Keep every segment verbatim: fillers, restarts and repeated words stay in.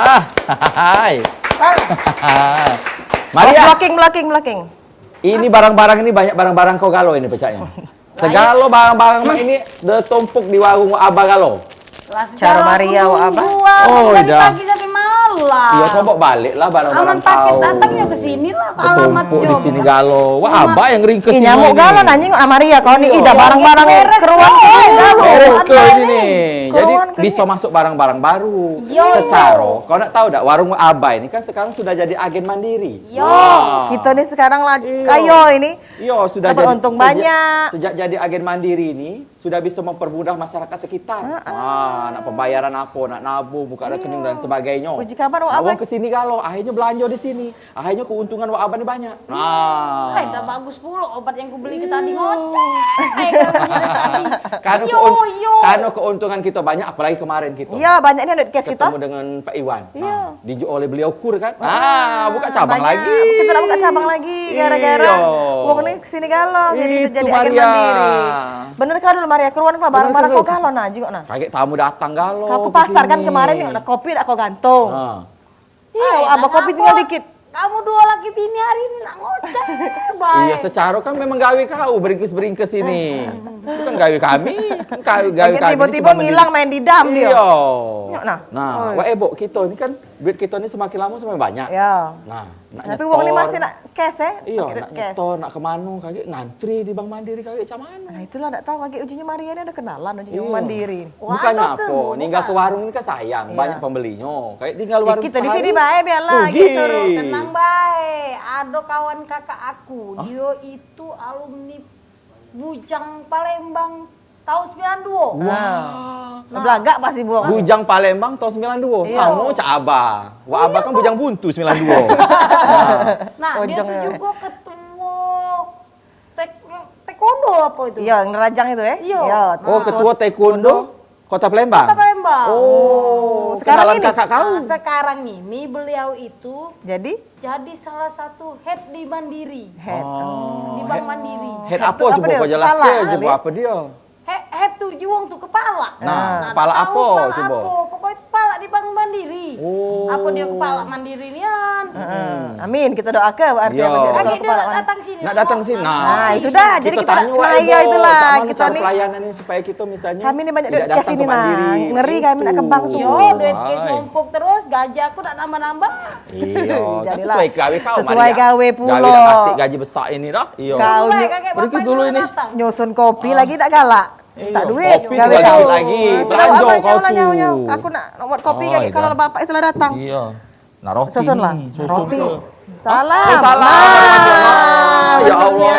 Hai. Awas Maria, blocking, blocking, blocking. Ini barang-barang ini banyak barang-barang kau galo ini pecaknyo. Segalo barang-barang mak ini de tumpuk di warung Wak Abah galo. Lah, cara Maria, Wak Abah. Oh, dari pagi sampai malam. Iyo, kau bawa balik lah barang-barang kau. Aman paket datangnyo ke sini lah, ke alamat. Tumpuk di sini galo. Wak Abah yang ringkes ini. Ih, nyamuk galo nanying Wak Maria kau ni. Ih, dah barang-barang keruan. Beres ke ini ni. Jadi biso masuk barang-barang baru. Iyo. Secaro, kau nak tahu dak, warung Wak Abah ini kan sekarang sudah jadi agen mandiri. Iyo. Kito ni sekarang lagi kayo ini. Iyo, sudah jadi, untung banyak. Sejak jadi agen mandiri ini, sudah bisa mempermudah masyarakat sekitar. Heeh. Wah, nak pembayaran apo, nak nabung, buka rekening dan sebagainyo. Puji kabar, Wak Abah. Wong ke sini galo, akhirnyo belanjo di sini. Akhirnyo keuntungan Wak Abah ni banyak. Nah. Eh, dah bagus pulo obat yang ku beli ke tadi ngoceh. Eh, dari tadi. Karena keun-, karena keuntungan kito banyak, apalagi kemarin kito. Iyo, banyak ni duit cash kito. Ketemu dengan Pak Iwan. Iyo. Nah, dijok oleh beliau kur kan. Ah, buka cabang lagi. Kito nak buka cabang lagi gara-gara wong ni kesini galo, jadi jadi agen mandiri. Bener kau dulu Maria, keruan kau barang-barang kau galo nah, jingok nah. Kagek tamu datang galo. Kau ke pasar kan kemaren, jingok nah, kopi dak kau gantung. Iyo, abah kopi tinggal dikit. Kamu duo laki bini hari ini nak ngoceh bae. Iyo, secaro kan memang gawe kau beringkes-beringkes ini. Bukan gawe kami, kan gawe kami. Tiba-tiba ngilang main di dam dio. Iyo. Nyok nah. Nah, wak ebok kito ni kan duit kito ni semakin lamo semakin banyak. Iyo. Nah, nak nyetor. Tapi wong ni masih nak cash, eh? Iyo, nak nyetor, nak kemano, kagek ngantri di Bank Mandiri, kagek cak mano? Nah, itulah dak tau, kagek ujinyo Maria ni ado kenalan ujinyo Mandiri. Bukannyo apo, ninggal ke warung ni kan sayang, banyak pembelinyo. Kagek tinggal warung sehari. Kito di sini bae, biarlah lagi suruh. Tenang bae, ado kawan kakak aku, dio itu alumni Bujang Palembang tahun sembilan duo. Wah. Nah. Belagak pasti buang. Bujang Palembang tahun sembilan duo. Iyo. Samo cak abah. Wak abah kan Bujang Buntu sembilan duo. Nah, dio tu jugo ketuo tek-, taekwondo apo itu? Iyo, yang nerajang itu, eh? Iyo. Oh, ketuo taekwondo Kota Palembang? Kota Palembang. Oh, sekarang ini? Kenalan kakak kau? Nah, sekarang ini beliau itu jadi? Jadi salah satu head di Mandiri. Head. Oh, di Bank Mandiri. Head apo coba kau jelaske, coba apo dio? Head, head tu juang tu kepala. Nah, kepala apo coba? Pokoknyo kepala di Bank Mandiri. Oh. Apo dio kepala Mandiri nian? Heeh. Amin, kito doake berarti kepala Mandiri. Lagi dio nak datang sini. Nak datang sini. Nah, sudah, jadi kito nak nanya itulah, cak mano cara pelayanan ini supaya kito misalnyo kami ni banyak duit cash ini nah. Ngeri kami nak ke bank tu. Yo, duit cash numpuk terus, gaji aku nak nambah-nambah. Iyo, kan sesuai gawe kau, Maria. Sesuai gawe pulo. Gawe dak katik gaji besak ini dah. Iyo. Kau ni. Ringkes dulu ini. Nyusun kopi lagi dak galak. Minta duit, gawe kau. Kopi lagi. Belanjo kau tu. Aku nak buat kopi kagek kalau bapak itu lah datang. Iyo. Nah, roti. Susun lah. Roti. Salam. Oh, salam. Nah, ya Allah.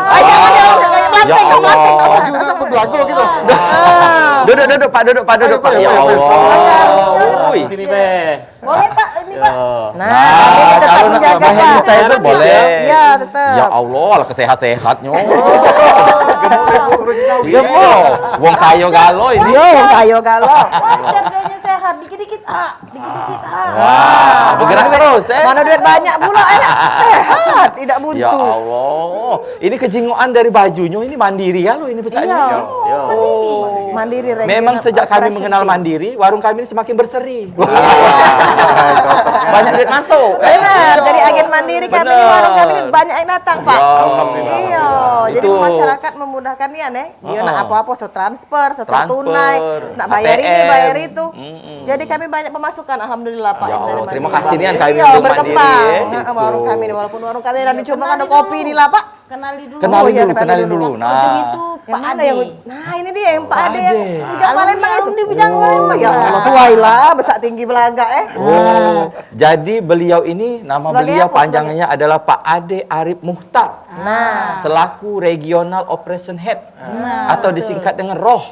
Ayo, ayo, ayo. Ya Allah. Duduk, duduk, Pak, duduk, Pak, duduk, Pak. Ya Allah. Ui. Sini, Beh. Boleh, Pak, ini, Pak. Nah, ini tetap menjaga, Pak. Saya itu boleh. Iya, tetap. Ya Allah, lah kesehat-sehatnyo. Gemuk, gemuk, gemuk. Iyo, wong kayo galo ini. Iyo, wong kayo galo. Wajar dio sehat, dikit-dikit, ah, dikit-dikit, ah. Wah, bergerak terus, eh. Mano duit banyak pulo, eh, sehat, idak buntu. Ya Allah. Ini kejingokan dari bajunyo, ini Mandiri ya lo ini pecaknyo. Iyo. Oh. Mandiri Regional. Memang sejak kami mengenal Mandiri, warung kami ini semakin berseri. Banyak duit masuk. Benar, dari agen Mandiri kami, warung kami ini banyak yang datang, Pak. Iyo. Jadi masyarakat memudahkan nian, eh. Iyo, nak apo-apo, so transfer, so tunai, nak bayar ini, bayar itu. Jadi kami banyak pemasukan, alhamdulillah, Pak. Ya Allah, terima kasih nian kami untuk Mandiri, eh. Warung kami ini, walaupun warung kami ada cuma ada kopi ni lah, Pak. Kenali dulu. Kenali dulu, kenali dulu. Nah. Yang mana yang, nah, ini dia yang Pak Ade yang Bujang Palembang itu. Alumni Bujang Palembang. Ya Allah, suai lah, besak tinggi belagak, eh. Oh, jadi beliau ini, nama beliau panjangnya adalah Pak Ade Arif Muhtar. Nah. Selaku Regional Operation Head. Nah, atau disingkat dengan roh.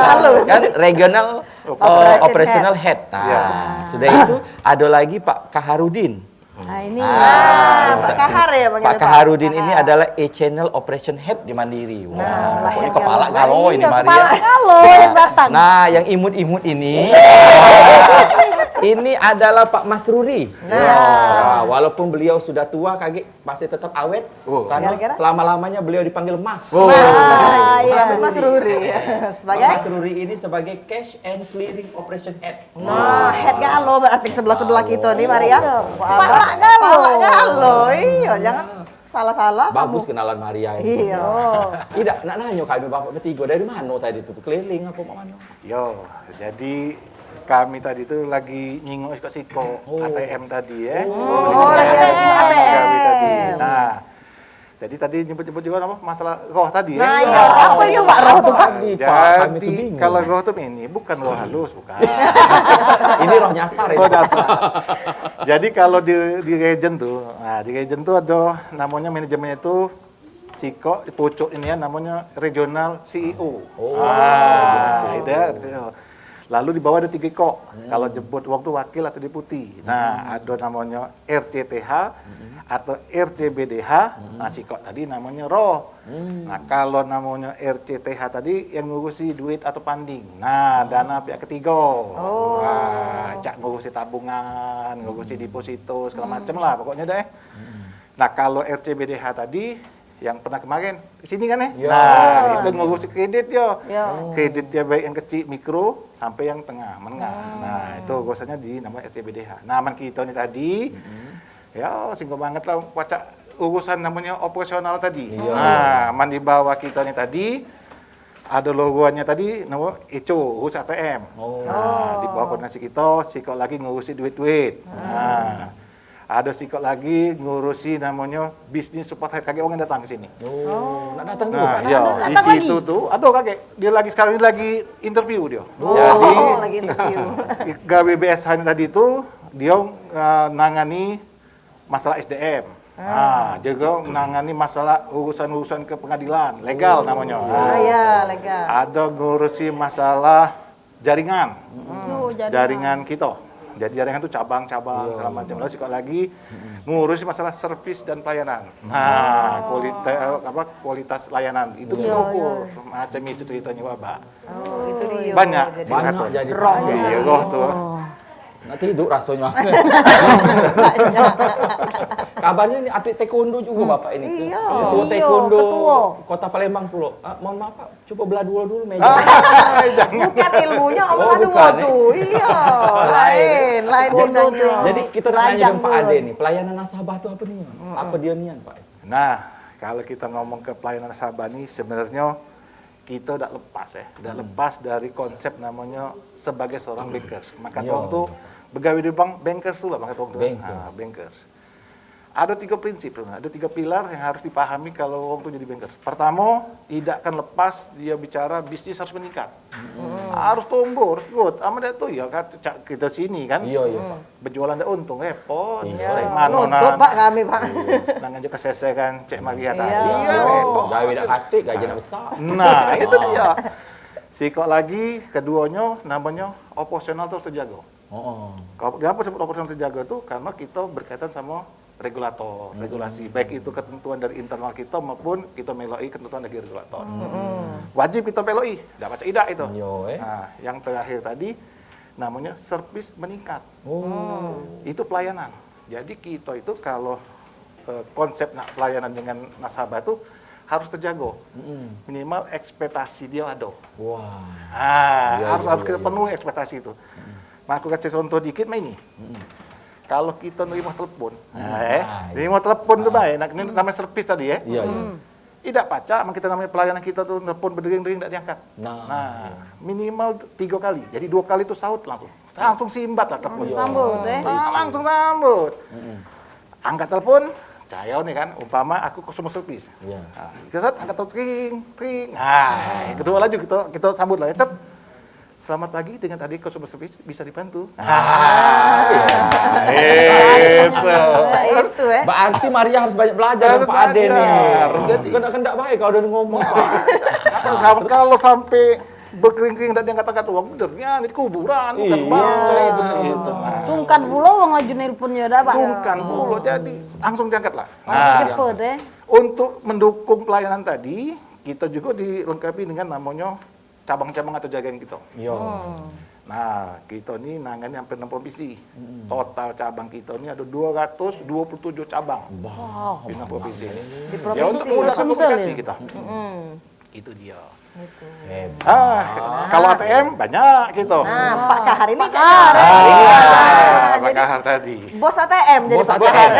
Halus. Kan Regional, eh, Operational Head. Nah, sudah itu ada lagi Pak Kaharudin. Nah, ini Pak Kahar ya, Pak Kaharudin ini adalah A Channel Operation Head di Mandiri. Wah, pokoknya kepala galo ini, Maria. Kepala galo yang datang. Nah, yang imut-imut ini. Ini adalah Pak Mas Ruri. Nah. Ya, walaupun beliau sudah tua, kagek masih tetap awet. Oh. Karena Gara-gara? selama-lamanya beliau dipanggil Mas. Oh. Nah, iya, Mas Ruri. Sebagai? Pak Mas Ruri ini sebagai Cash and Clearing Operation Head. Nah, head galo berarti sebelah-sebelah kita nih, Maria. Pala galo. Pala galo. Iya, jangan salah-salah Bagus kamu. kenalan Maria ini. Iya. Tidak, nak nanyo kami bapak bertiga dari mana tadi tu? Keliling apa mak mana? Yo, jadi kami tadi tu lagi nyingok sikok-sikok Oh. A T M tadi, ya. Oh, Oh, lagi ada iya. A T M. Kami tadi. Nah, jadi tadi nyebut-nyebut juga apa masalah roh tadi, ya. Nah, iya. Apa yang Pak Roh tu, Pak? Tadi, Pak, kami tu Jadi, bingung. kalau roh tu ini bukan roh halus, bukan. Ini roh nyasar, ya. Roh nyasar. Jadi, kalau di, di Regen tu, nah, di Regen tu ada namanya manajemen itu sikok, pucuk ini ya, namanya regional C E O. Oh. Ah, itu ya, itu. Lalu di bawah ada tiga ikok. Hmm. Kalau jebut wong tu wakil atau deputi. Nah, Hmm. ada namanya R C T H Hmm. atau R C B D H. Hmm. Nah, sikok tadi namanya roh. Hmm. Nah, kalau namanya R C T H tadi yang ngurusi duit atau funding. Nah, dana pihak ketiga. Oh. Nah, cak ngurusi tabungan, ngurusi deposito, segala Hmm. macam lah pokoknya deh. Hmm. Nah, kalau R C B D H tadi yang pernah kemarin di sini kan, eh? Ya. Nah, itu ngurusi kredit dia. Ya. Oh. Kredit dia baik yang kecil, mikro, sampai yang tengah, menengah. Hmm. Nah, itu urusannya di nama R C B D H. Nah, aman kita ni tadi, Hmm. ya, singkat banget lah, pacak urusan namanya operasional tadi. Iya. Nah, aman di bawah kita ni tadi, ada logoannya tadi, nama E C O, urus A T M. Oh. Nah, di bawah Oh. koordinasi kita, sikok lagi ngurusi duit-duit. Hmm. Nah, ada sikok lagi ngurusi namanya bisnis support hire. Kagek orang datang ke sini. Oh, Oh. nak datang dulu, Nah, Pak? iya, Nak di datang situ lagi? tu, ada kagek. Dia lagi sekarang ni lagi interview dia. Oh. Jadi, Oh, lagi interview. gawe B S H ni tadi tu, dia, uh, nangani masalah S D M. Ah. Ah, juga nangani masalah urusan-urusan ke pengadilan, legal namanya. Ah, ya, legal. Ada ngurusi masalah jaringan. Hmm. Oh, jaringan. Jaringan kita. Jadi jaringan tu cabang-cabang, Iya. segala macam. Lalu sikok lagi Hmm. ngurusi masalah servis dan pelayanan. Nah, Oh. kualita-, apa, kualitas layanan. Itu Iya. kita Iya, ukur. iya. Macam itu ceritanya, Bapak. Oh, itu dia. Banyak Jadi Banyak ngatur. jadi Roh. Iya, roh tu. Oh. Nak tidur rasanya. Kabarnya ni atlet taekwondo juga Hmm. Bapak ini. Iya. Ketua Iya, taekwondo ketua. Kota Palembang pulo. Ah, mohon maaf, Pak. Coba belah dua dulu meja. Bukan ilmunya, Oh, belah dua bukan, eh? tu. Iya, Lain. lain, lain Taekwondo bidangnya. tu. Jadi, kita nak nanya Ranjang dengan Pak dulu. Ade ni, pelayanan nasabah tu apa ni? Mm-mm. Apa dia nian, Pak? Nah, kalau kita ngomong ke pelayanan nasabah ni, sebenarnya kita dak lepas, eh. Dak Hmm. lepas dari konsep namanya sebagai seorang bankers. Maka Yo. orang tu begawe di bank, bankers tu lah, maka orang tu. Bankers. Ah, bankers. Ada tiga prinsip tu, ada tiga pilar yang harus dipahami kalau orang tu jadi bankers. Pertama, idak akan lepas dia bicara bisnis harus meningkat. Hmm. Harus tumbuh, harus growth. Amun dak tu, ya kan, cak kita sini kan. Iya, iya, Pak. Berjualan dak untung, repot. Iya. Cari mano Nutup, nan. Pak, kami, Pak. Iya. Nang aja kesese kan, cek mari Iya. tadi. Iya, Oh, repot. gawe dak katik, gaji nak besar. Nah, itu Ah. dia. Sikok lagi, keduanya namanya operasional terus terjaga. Oh. Kau-, kenapa sebut operasional terjaga tu? Karena kita berkaitan sama regulator, Hmm. regulasi. Baik itu ketentuan dari internal kita maupun kita meloi ketentuan dari regulator. Hmm. Wajib kita peloi, dak pacak idak itu. Yo, eh. Nah, yang terakhir tadi namanya servis meningkat. Oh. Itu pelayanan. Jadi kita itu kalau, eh, konsep nak pelayanan dengan nasabah tu harus terjaga. Mm-mm. Minimal ekspektasi dia ada. Wah. Ah, Iya, harus, iya, harus iya, kita iya. penuhi ekspektasi itu. Mm. Nah, aku kasih contoh dikit mah ini. Mm-mm. Kalau kita nerima telepon, Mm. nah, eh, Ah, iya. nerima telepon tu Ah. baik, nak, ini namanya servis tadi, eh. Iya, iya. Mm. Idak pacak, amun kita namanya pelayanan kita tu telepon berdering-dering dak diangkat. Nah, Nah, iya. minimal tiga kali. Jadi dua kali tu saut langsung. Langsung simbat lah telepon. Langsung sambut, eh. Ah, langsung sambut. Mm-mm. Angkat telepon, cayo ni kan, umpama aku customer service. Iya. Ah, kita set, angkat telepon, tring, tring. Ah, kedua laju kita, kita sambut lah, ya, set. "Selamat pagi, dengan tadi customer service, bisa dibantu?" Ah, iya. Itu. Cak itu, eh. Berarti Maria harus banyak belajar dengan Pak Ade ni. Harus belajar. Jadi, kendak-kendak baik kalau dia ngomong. Atau sama, kalau sampai berkering-kering dak diangkat-angkat wong, bener nian, di kuburan, bukan Iya, balai, bener bener. gitu. Nah. Sungkan pulo wong laju nelpon yo dah, Pak. Sungkan pulo, jadi langsung diangkat lah. Langsung Nah, cepet, eh. untuk mendukung pelayanan tadi, kita juga dilengkapi dengan namanya cabang-cabang atau jaringan kita. Iya. Hmm. Nah, kito ni nangani hampir enam provinsi. Total cabang kito ni ado dua ratus dua puluh tujuh cabang. Wah, di enam provinsi. Di provinsi. Ya, untuk mudah komunikasi kita. Itu dia. Gitu. Ah, kalau A T M banyak gitu. Nah, Pak Kahar ini Pak Kahar. Ah, Pak Kahar tadi. Bos A T M jadi Bos Pak Kahar.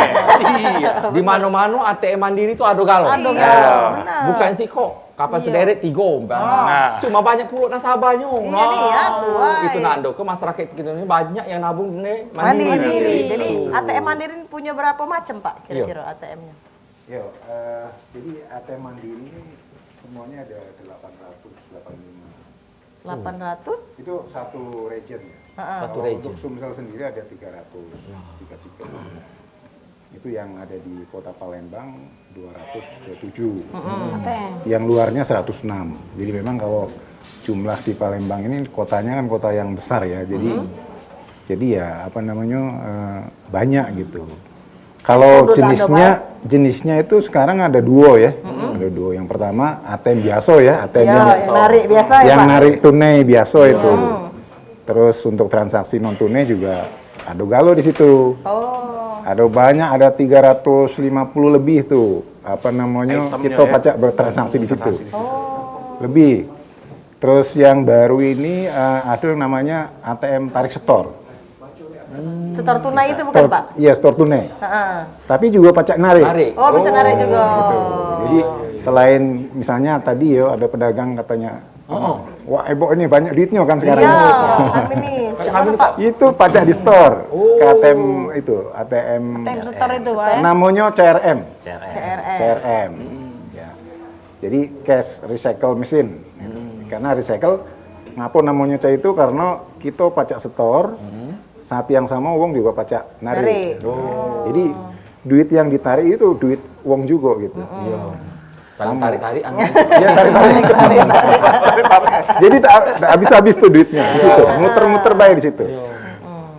Iya. Di mano-mano A T M Mandiri tu ado galo. Ado galo. Bukan sikok, kapan sederek tigo umpama. Nah. Cuma banyak pulo nasabahnyo. Iya nih ya, tuai. Itu nando ke masyarakat kita ni banyak yang nabung ni Mandiri. Mandiri. Jadi A T M Mandiri ni punya berapa macam, Pak, kira-kira A T M-nya? Yo, eh, jadi A T M Mandiri ini semuanya ada delapan ratus delapan puluh lima. Delapan ratus? Itu satu region ya. Heeh. Satu region. Kalau untuk Sumsel sendiri ada tiga ratus tiga puluh tiga. Itu yang ada di Kota Palembang dua ratus dua puluh tujuh. Heeh. Yang luarnya seratus enam. Jadi memang kalau jumlah di Palembang ini kotanya kan kota yang besar ya. Jadi jadi ya apa namanya eh, banyak gitu. Kalau jenisnya jenisnya itu sekarang ada duo ya. Ada duo. Yang pertama A T M biaso ya, A T M yang, yang narik biaso ya, yang narik tunai biaso itu. Terus untuk transaksi non tunai juga ada galo di situ. Oh. Ada banyak, ada tiga ratus lima puluh lebih tuh apa namanya kita pacak bertransaksi di situ. Lebih. Terus yang baru ini eh, ada yang namanya A T M tarik setor. Setor tunai itu bukan, Pak? Iya, setor tunai. Tapi juga pacak narik. Narik. Oh, bisa narik juga. Gitu. Jadi selain misalnya tadi yo ada pedagang katanya, oh, wah ebok ini banyak duitnya kan sekarang. Iya, kami nih. Itu pacak di store ke A T M itu, A T M. A T M setor itu, Pak, ya? Namanya C R M. C R M. C R M. Ya. Jadi cash recycle machine. Gitu. Karena recycle, ngapo namonyo cak itu? Karena kito pacak setor, saat yang samo wong juga pacak narik. Narik. Oh. Jadi duit yang ditarik itu duit wong juga gitu. Iya. Saling tarik-tarik. Iya, tarik-tarik. Jadi tak habis-habis tuh duitnya di situ. Muter-muter bae di situ.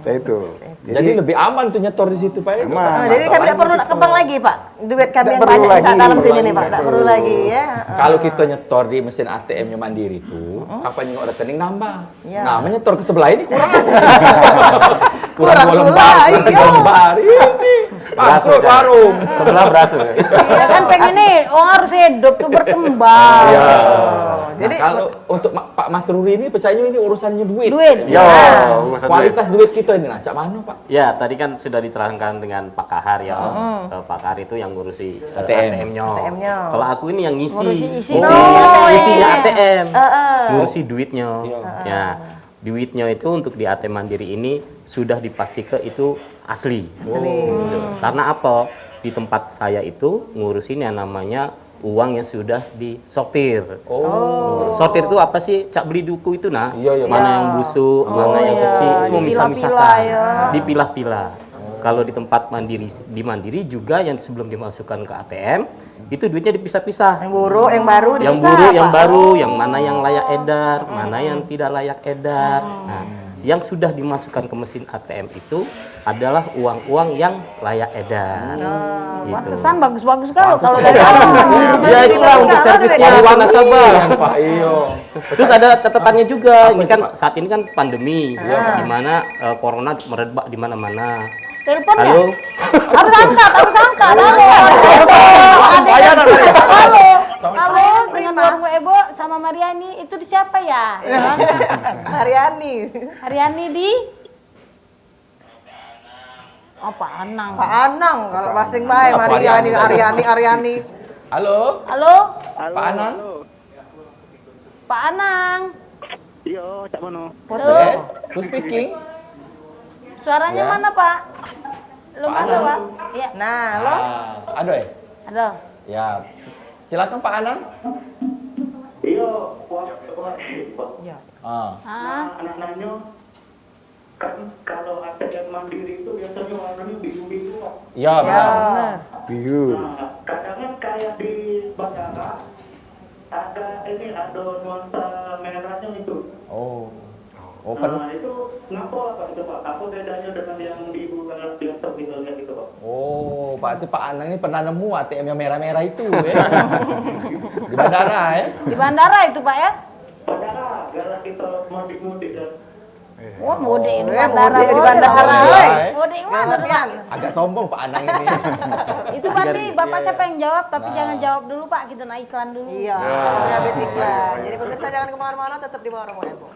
Cak itu. Jadi, jadi lebih aman tuh nyetor di situ, Pak. Aman. Oh, jadi kami tidak perlu nak kembang lagi, Pak. Duit kami yang banyak di dalam sini nih, Pak. Tak perlu lagi ya. Kalau kita nyetor di mesin A T M-nya Mandiri tuh, kapan nyengok rekening nambah. Ya. Nah, menyetor ke sebelah ini kurang. Kurang, kurang dua lembar, kurang tiga lembar. Ini. Beraso, bangkrut warung. Sebelah beraso. Iya kan pengen nih, orang harus hidup tuh berkembang. Iya. Jadi nah, kalau untuk Pak Mas Ruri ini percayanya ini urusannya duit. Duit. Ya, nah, urusan kualitas duit. Duit kita ini nah, cak mana, Pak? Ya, tadi kan sudah diterangkan dengan Pak Kahar ya. Eh, Pak Kahar itu yang ngurusi eh, A T M. A T M-nya. A T M-nya. Kalau aku ini yang ngisi. Ngurusi isi. Ngisi, oh, isinya iya. A T M. Heeh. Ngurusi duitnya. Iya. Ya. Duitnya itu untuk di A T M Mandiri ini sudah dipastikan itu asli. Asli. Gitu. Karena apa? Di tempat saya itu ngurusin yang namanya uang yang sudah disortir. Oh. Sortir itu apa sih? Cak beli duku itu nah. Iya, iya. Mana yang busuk, mana yang kecil, itu memisah-misahkan. Dipilah-pilah. Dipilah-pilah. Kalau di tempat Mandiri di Mandiri juga yang sebelum dimasukkan ke A T M, itu duitnya dipisah-pisah. Yang buruk, yang baru dipisah. Yang buruk, yang baru, yang mana yang layak edar, mana yang tidak layak edar. Nah, yang sudah dimasukkan ke mesin A T M itu adalah uang-uang yang layak edar. Nah, gitu. Pantesan bagus-bagus kalau kalau dari ya itulah untuk servisnya ke nasabah. Pak, iyo. Terus ada catatannya juga. Apa ini itu, kan Pak? Saat ini kan pandemi, di mana eh, corona merebak di mana-mana. Telepon ya? Halo. Harus angkat, harus angkat. Halo. Halo. Halo, dengan warung Ebo sama Mariani itu di siapa ya? Mariani. Mariani di Apa Anang? Pak Anang, kalau basing bae Mariani, Ariani, Ariani. Halo? Halo? Pak Anang? Halo? Pak Anang? Iyo, cak mano? Halo? Yes, who's speaking? Suaranya mana, Pak? Belum masuk, Pak? Iya. Nah, halo? Ah, aduh. Aduh. Ya, silakan Pak Anang. Iyo, Pak. Iya. Ah. Nah, anak nanyo Kan kalau A T M Mandiri itu biasanya warnanya biru-biru, Pak. Ya, benar. Biru. Nah, kadang kan kayak di bandara ada ini ada nuansa merahnya itu. Oh. Oh, nah, itu ngapa, Pak, itu, Pak? Apa bedanya dengan yang di luar biasa kita lihat itu, Pak? Oh, berarti Pak Anang ini pernah nemu A T M yang merah-merah itu ya. Di bandara ya. Di bandara itu, Pak, ya? Bandara, kalau kita mudik-mudik kan. Oh, mudik di bandara. Mudik di bandara. Mudik mana, Bang? Agak sombong Pak Anang ini. Itu berarti Bapak siapa yang jawab, tapi jangan jawab dulu, Pak. Kita nak iklan dulu. Iya, habis iklan. Jadi pemirsa jangan kemana-mana, tetap di Warung Ebo.